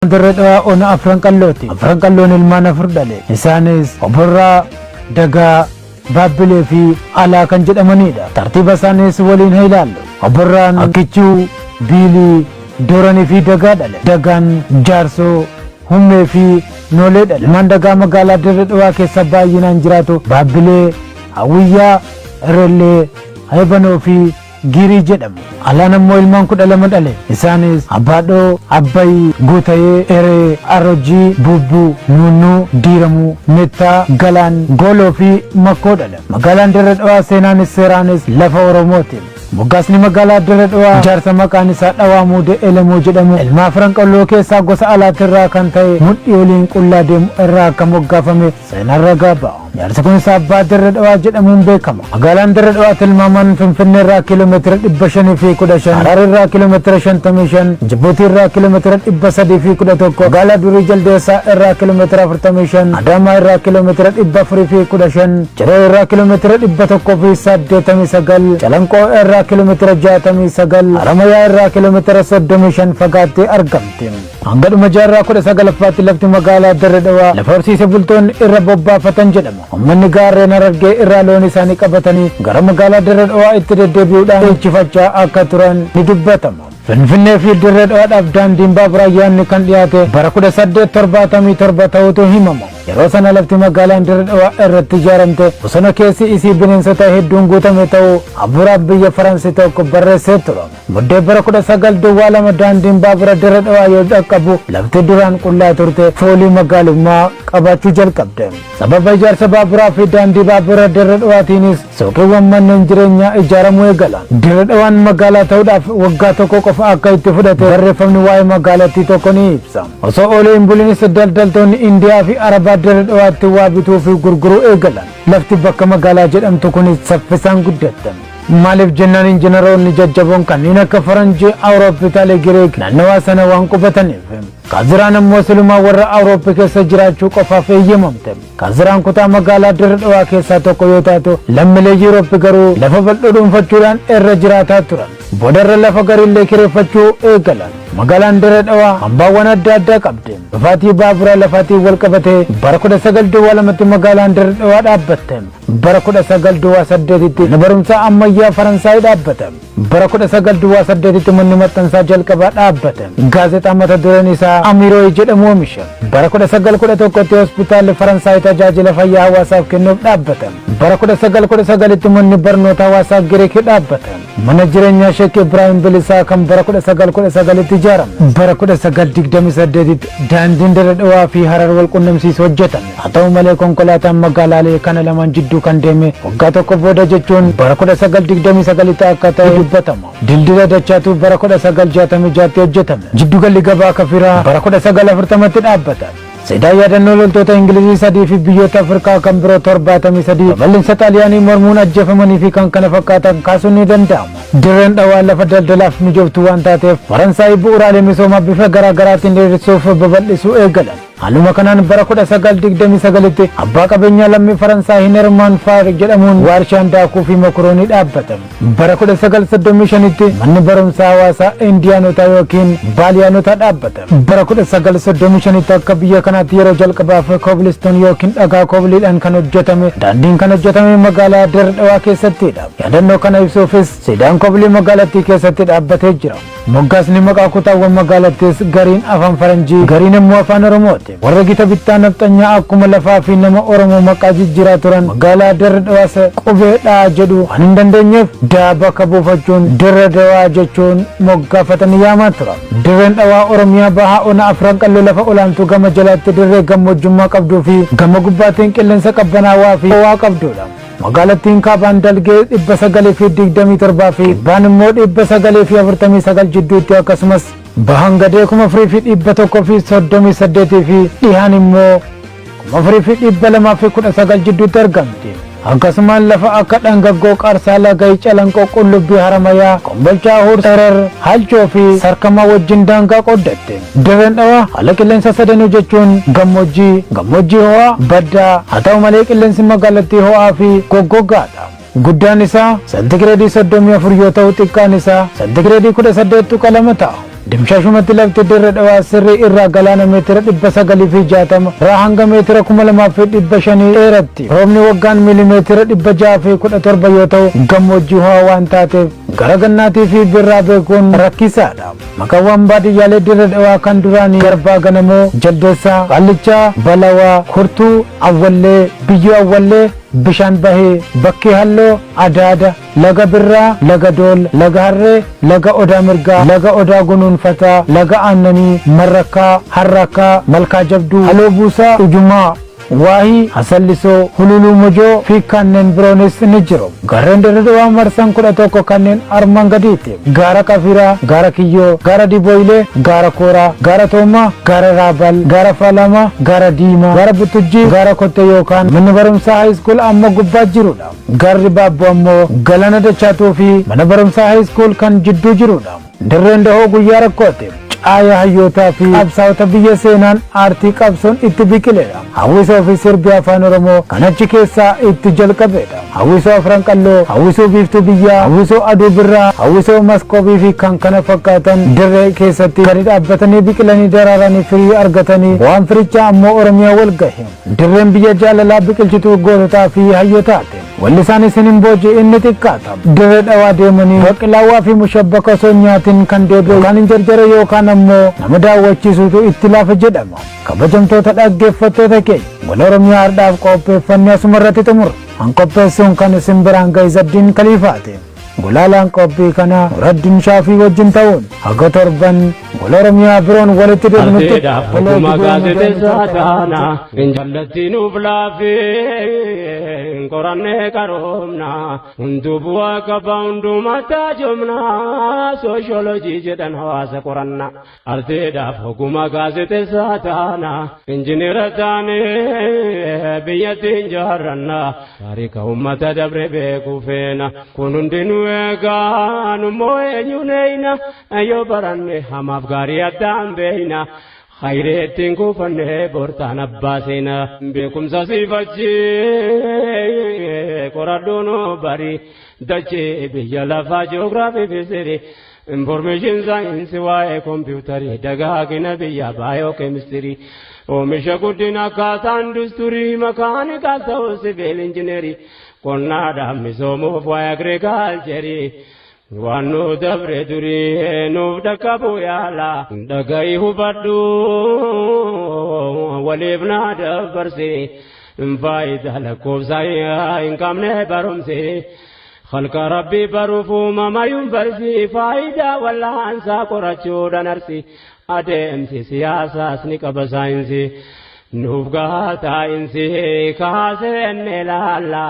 Dirree Dhawaa ona Afran Qallooti. Afran Qalloon ilmaan afur dhale. Isaanis Oborraa, Dagaa, Baabbilee fi Alaa kan jedhamanidha. Tartiiba isaaniis waliin haa ilaallu. Oborraan Akkichuu, Biilii, Dooranii fi Dagaa dhale. Dagaan Jaarsoo, Hummee fi Noolee dhale. Ilmaan Dagaa magaalaa Dirree Dhawaa keessa baay'inaan jiraatu Baabbilee, Hawwiyyaa, Irrellee, Haybanoo fi Giirii jedhamu. Alaan ammoo ilmaan 12 dhale. Isaanis Abbaadhoo, Abbayii, Guutayee, Eree, Arrojjii, Buubbuu, Nuunnuu, Diiramuu, Mettaa, Galaan, Gooloo fi Makkoo dhale. Magaalaan Dirree Dhawaa seenaanis seeraanis lafa Oromooti. Moggaasni magaalaa Dirree Dhawaa jaarsa maqaan isaa Dhawaa Muudee Elemoo jedhamu ilma Afran Qalloo keessaa gosa Alaatirraa kan ta'e mudhii oliin qullaa deemu irraa akka moggaafame seenaan ragaa ba'a. Jaarsi kunis Abbaa Dirree Dhawaa jedhamuun beekama. Magaalaan Dirree Dhawaa tilmaamaan Finfinnee irraa kiiloomeetira 515, Harar irraa kiiloomeetira 55, Jibuutii irraa kiiloomeetira 311, magaalaa Durii Jaldeessaa irraa kiiloomeetira 45, Adaamaa irraa kiiloomeetira 415, Ciroo irraa kiiloomeetira 189, Calanqoo irraa kiiloomeetira 69, Haramayaa irraa kiiloomeetira 35 fagaattee argamti. Hanga dhuma jaarraa 19ffaatti lafti magaalaa Dirree Dhawaa lafa horsiise bultoonni irra bobbaafatan jedhama. Uummanni gaarreen Harargee irraa loon isaanii qabatanii gara magaalaa Dirree Dhawaa itti deddeebi'uudhaan dheechifachaa akka turan ni dubbatama. Finfinnee fi Dirree Dhawaadhaaf daandiin baaburaa yaadni kan dhiyaate bara 1877 ta'utu himama. Yeroo sana lafti magaalaan Dirree Dhawaa irratti ijaaramte bosona keessi isii bineensota hedduun guutame ta'uu abburaaf biyya Faransi tokko barreessee ture. Muddee bara 1902 daandiin baabura Dirree Dhawaa yoo dhaqqabu lafti duraan qullaa turte foolii magaalummaa qabaachuu jalqabde. Sababa ijaarsa baaburaa fi daandii baabura Dirree Dhawaatiinis suuqiiwwan manneen jireenyaa ijaaramuu eegalan. Dirree Dhawaan magaalaa ta'uudhaaf waggaa tokko qofa akka itti fudhate barreeffamni waa'ee magaalattii tokko ni ibsa. Osoo oolee hin bulinis daldaltoonni Indiyaa fi Arabaa Dirree Dhawaatti waa bituu fi gurguruu eegalan. Lafti bakka magaalaa jedhamtu kunis saffisaan guddatte. Maaliif jennaan injiinaroonni jajjaboon kanneen akka Faranjii, Awurooppii, Itaalii, Giriik naannawaa sana waan qubataniif. Kaaziraan ammoo silumaa warra Awurooppii keessa jiraachuu qofaaf eeyyamamte. Kaaziraan kutaa magaalaa Dirree Dhawaa keessaa tokko yoo taatu lammiilee Yuurooppii garuu lafa bal'oo dhuunfachuudhaan irra jiraataa turan. Boodarra lafa gariillee kireeffachuu eegalan. Magaalaan Dirree Dhawaa hambaawwan adda addaa qabdi. Dhufaatii baaburaa lafaatiin wal qabatee bara 1902tti magaalaan Dirree Dhawaa dhaabbatte. Bara 1908tti mana barumsaa ammayyaa Faransaay dhaabbate. Bara 1908tti manni maxxansaa jalqabaa dhaabbate. Gaazexaa mata dureen isaa Amirooy jedhamu oomishe. Bara 1911tti hospitaalli Faransaay tajaajila fayyaa hawaasaaf kennuuf dhaabbate. Bara 1919tti manni barnoota hawaasaa Giriik dhaabbate. Mana jireenyaa Sheek Ibraahim Bilisaa kan bara 1919tti ijaarame. Bara 1928tti daandiin Dirree Dhawaa fi Harar wal qunnamsiisu hojjetame. Haa ta'u malee konkolaataan magaalaalee kana lamaan jidduu kan deeme waggaa tokko booda jechuun bara 1929tti akka ta'e dubbatama. Dildila Dachaatu bara 1966tti hojjetame. Jiddugalli gabaa Kafiraa bara 1940tti dhaabbata. Siidaa yaadannoo loltoota Ingilizii sadii fi biyyoota Afrikaa kan biroo 73 babal'insa Xaaliyaanii mormuun ajjeefamanii fi kan kana fakkaatan kaasuun ni danda'ama. Dirreen Dhawaa lafa daldalaaf mijooftuu waan taateef Faransaay bu'uuraalee misoomaa bifa garaa garaatiin diriirsuuf babal'isuu eegalan. Haaluma kanaan bara 1929tti abbaa qabeenyaa lammii Faransaay Hinermaan Faar jedhamuun waarshaan daakuu fi mokoroonii dhaabbatan. Bara 1935tti manni barumsaa hawaasaa Indiyaanotaa yookiin Baaliyaanotaa dhaabbata. Bara 1935tti akka biyya kanaatti yeroo jalqabaaf koobilistoon yookiin dhagaa koobiliidhaan kan hojjetame daandiin kan hojjetame magaalaa Dirree Dhawaa keessattidha. Yaadannoo kana ibsuufis siidaan koobilii magaalattii keessatti dhaabbatee jira. Moggaasni maqaa kutaawwan magaalattis gariin afaan Faranjii gariin immoo afaan Oromooti. Warra gita bittaa nafxanyaa akkuma lafaa fi nama Oromoo maqaa jijjiiraa turan magaalaa Dirree Dhawaas qubee dhaa jedhu waan hin dandeenyeef daa bakka buufachuun Dirree Dhawaa jechuun moggaafatanii yaamaa turan. Dirreen Dhawaa Oromiyaa bahaa ona Afran Qalloo lafa olaantuu gama jalaatti dirree gammoojjummaa qabduu fi gama gubbaatiin qilleensa qabbanaawaa fi ho'aa qabdudha. Magaalattiin kaabaan dalgee 927 fi kibbaan immoo 949 jidduutti akkasumas bahan gadee 4138 fi dhihaan immoo 4219 jidduutti argamti. Akkasumaan lafa akka dhangaggoo Qarsaa Lagayii Calanqoo Qullubbii Haramayaa Kombolchaa Huursaa Erer Halchoo fi Sarkamaa wajjin daangaa qooddatte. Dirreen Dhawaa haala qilleensa sadanuu jechuun gammoojjii, gammoojjii ho'aa, baddaa, haa ta'u malee qilleensi magaalattii ho'aa fi goggogaadha. Guddaan isaa sentigireedii 34 yoo ta'u xiqqaan isaa sentigireedii 18.2 ta'a. Dimshaashumatti lafti Dirre Dhawaa sirrii irraa galaana meetira 960 irraa hanga meetira 2500 dheeratti. Roobni waggaan miilimeetira 617 yoo ta'u, gammoojjii ho'aa waan taateef gara gannaatii fi birraa beekuun rakkisaadha. Maqaawwan baadiyyaalee Dirre Dhawaa kan duraanii Garbaa Ganamoo, Jaldeessaa, Qaallichaa, Balawaa, Kurtuu, Awwallee, Biyyoo Awwallee, Bishaan Bahee, Bakkee Halloo, Adaada, Laga Birraa, Laga Dool, Laga Harree, Laga Odaa Mirgaa, Laga Odaa Gunuunfataa, Laga Aannanii, Marrakkaa, Harrakkaa, Malkaa Jabduu, Haloo Buusaa, Ujumaa, Waahii, Hasallisoo, Hululuu Mojoo fi kanneen biroonis ni jiru. Gaarreen Dirre Dhawaa marsan 11 kanneen armaan gadiiti. Gaara Qafiraa, Gaara Kiyyoo, Gaara Dibooyilee, Gaara Kooraa, Gaara Toomaa, Gaara Raabal, Gaara Faalamaa, Gaara Diimaa, Gaara Buttujjii, Gaara Kottee yookaan manni barumsaa high school amma gubbaa jirudha. Gaarri Baabboo ammoo Galana Dachaatuu fi mana barumsaa high school kan jidduu jirudha. Dirreen dahoo guyyaa rakkooti. Caaya hayyootaa fi qabsaa'ota biyya seenaan aartii qabsoon itti biqiledha. Hawwisoo fi sirbi afaan Oromoo kan achi keessaa itti jalqabedha. Hawwisoo Afran Qalloo, hawwisoo Biiftuu Biyyaa, hawwisoo Aduu Birraa, hawwisoo Maskoobii fi kan kana fakkaatan dirree keessatti gadi dhaabbatanii biqilanii daraaranii firii argatanii waan firichaa ammoo Oromiyaa wal gahe. Dirreen biyya jaalalaa biqilchituu goototaa fi hayyootaati. Wallisaan isin hin booji'in ni xiqqaata. Dirree Dhawaa deemanii baqilaawaa fi mushabbaka osoo hin nyaatin kan deebi'u yookaan hin jarjare yookaan ammoo nama daawwachiisuutu itti laafa jedhama. Kabajamtoota dhaggeeffattoota keenya, gola Oromiyaa hardhaaf qopheeffanne asuma irratti xumurra. An qopheessuun kan isin biraan ga'e Zaddiin Kaliifaati. Gulaalaan qophii kanaa Nuraddiin Shaafii wajjin ta'uun haga torban gola Oromiyaa biroon walitti deebinutti Arteedhaaf ogummaa gaazexeessaa taana jallatti nuuf laafee qorannee qaroomna hunduu bu'aa qaba hundumaa taajomna sooshoolojii jedhan hawaasa qoranna arteedhaaf ogummaa gaazexeessaa taana injinira taane biyyattiin jaarranna taarika uummata dabre beekuu feena kun hundinuu eegaa nummoo eenyuun eeyna yoo baranne hamaaf gaarii addaan beeyna khayreettiin kuufanne bortaan abbaa seena beekumsa siifachii qoradhuun bari dachee biyya lafaa ji'oogiraafii fi sirii Information science waa'ee kompiitarii dagaagina biyya baayoo keemistirii oomisha guddina akkaataa industirii makaanikaal ta'uu siviil injineerii qonnaadhaan misoomuuf waa'ee agirikaalcherii waan nu dabre durii nuuf dhaqqabu yaala dhaga'i hubadhu waliif naa dabarsi faayidaa lakkoofsa hin qabne barumsi. Khalqa Rabbii baruuf uumama yuunivarsiitii faayidaa wallaansaa qorachuudhaan arsi adeemsi siyaasaas ni qaba saayinsii nuuf gahaa taa'insii kaasee inni ilaalla.